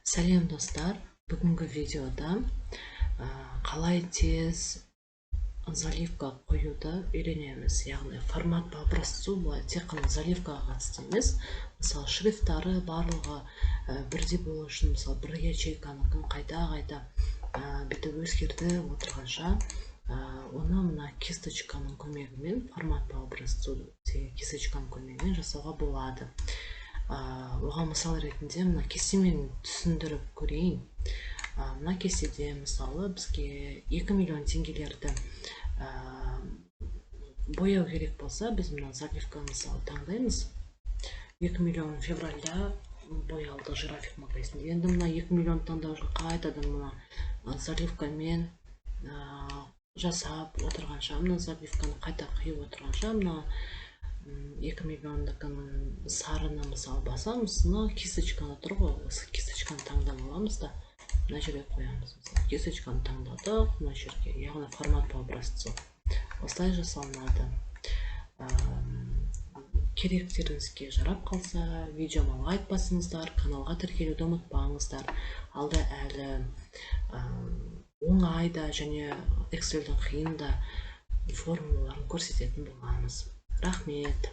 Сәлем, достар! Бүгінгі видеода қалай тез заливка қоюды үйренеміз, яғни формат по образцу. Былай тек қана заливкаға қатысты емес, мысалы, шрифттары барлығы бірдей болу үшін, мысалы, бір ячейканыкін қайта қайта бүйтіп өзгертіп отырғанша, оны мына кисточканың көмегімен, формат по образцу деген кисточканың көмегімен жасауға болады. Оған мысал ретінде мына кестемен түсіндіріп көрейін. Мына кестеде, мысалы, бізге 2 миллион теңгелерді бояу керек болса, біз мына заливка, мысалы, таңдаймыз. 2 миллион февральда боялды Жирафик магазинде. Енді мына 2 миллион таңдау үшін қайтадан мына заливкамен жасап отырғанша, мына заливканы қайта қиып отырғанша, мына 2 миллиондікін сарыны, мысалы, басамыз. Мына кисточканы тұр ғой, осы кисточканы таңдап аламыз да, мына жерге қоямыз. Мысалы, кисточканы таңдадық мына жерге, яғни формат по образцу осылай жасалынады. Керектеріңізге жарап қалса, видеома лайк басыңыздар, каналға тіркелуді ұмытпаңыздар. Алда әлі оңай да және Excelдің қиын да формулаларын көрсететін боламыз. Рахмет!